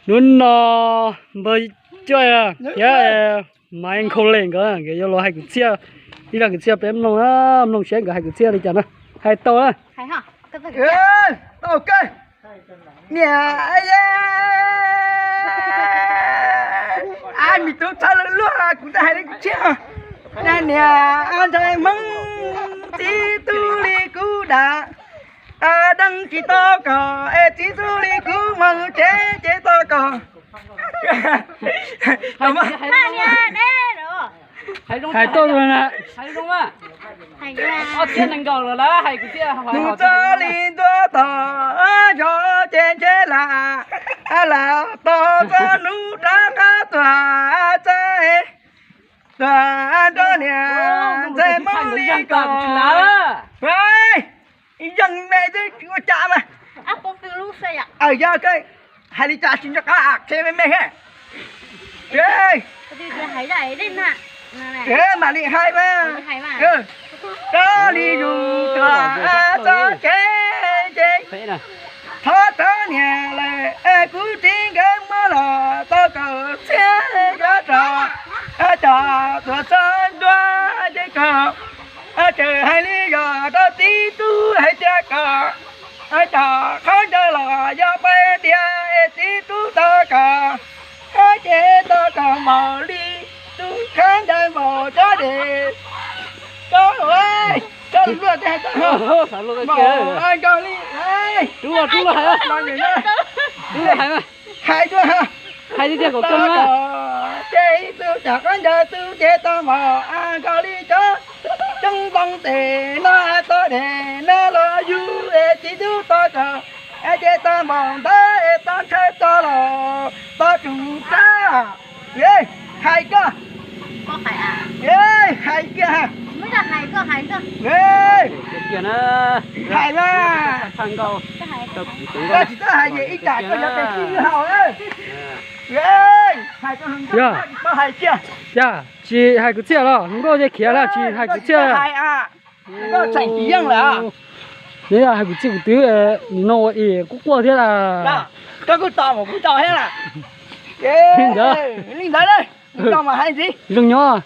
Hnub no npawg Cuaj thiab Maiv Nkauj Leej nkawd yuav los hais kwv txhiaj, ib zaj kwv txhiaj peb mloog, mloog seb nkawd hais kwv txhiaj li cas na. Hais tau na. Tau kawg. Niam, a, me tub txhob luag, kuv twb hais li kwv txhiaj. Niam, ntxhais Hmoob txiv tub li kuv dam, deev tsis tau koj es txiv tub li kuv mus tsev ces tau koj. Hais tau na. Ob txhiab nees nkaum lawm, hais kwv txhiaj. Hnub txoj hli ntuj tog zog ces ntshe lam, lam tos txog hnub rov qab tuaj txog, tuaj nrog niam ntxhais Hmoob li koj. Yeej me twb tsis ua cas mas. Yog hais li cas tsis nco qab qhia me me he. Mam li hais mas. Koj li yus tuaj txog kev ces thov thov niam lawm, kuv txiv nkawd muab los tau kaum txhiab nyob rau, coj tuaj txog ntua ces koj tseem hais li yog rau txiv tub hais tias koj coj qhov ncauj los yog pab tias es txiv tub tau koj, ces tau koj npaum li tub khaub ncaws npaum tsob dej, tsob, tsob luaj, npaum nkaus li. Hais tias koj ces ib tug cov khaub ncaws tub ces tau npaum nkaus li cov tsob ntoo tes no, tsob dej no los yug es txiv tub tau koj, ces tau npaum ntawd es tau ntshaw tau los tau tsum tag. Hais koj, hais kiag, hais mas. Koj tsis txhob hais ces ib tsam koj yuav pes tsij haus. Hais tau hluas nkauj tsis txhob hais kiag. Cas tsis hais kwv txhiaj los? Hluas nkauj ces khiav lawm tsis hais kwv txhiaj. Koj tseem tsis yeej lawm. Nws yog hais kwv txhiaj kuv twb nim no ua ib quaj quaj thiab las. Koj kuj tos mas kuv tos thiab las. Li ntawd, li ntawd, zoo nyob.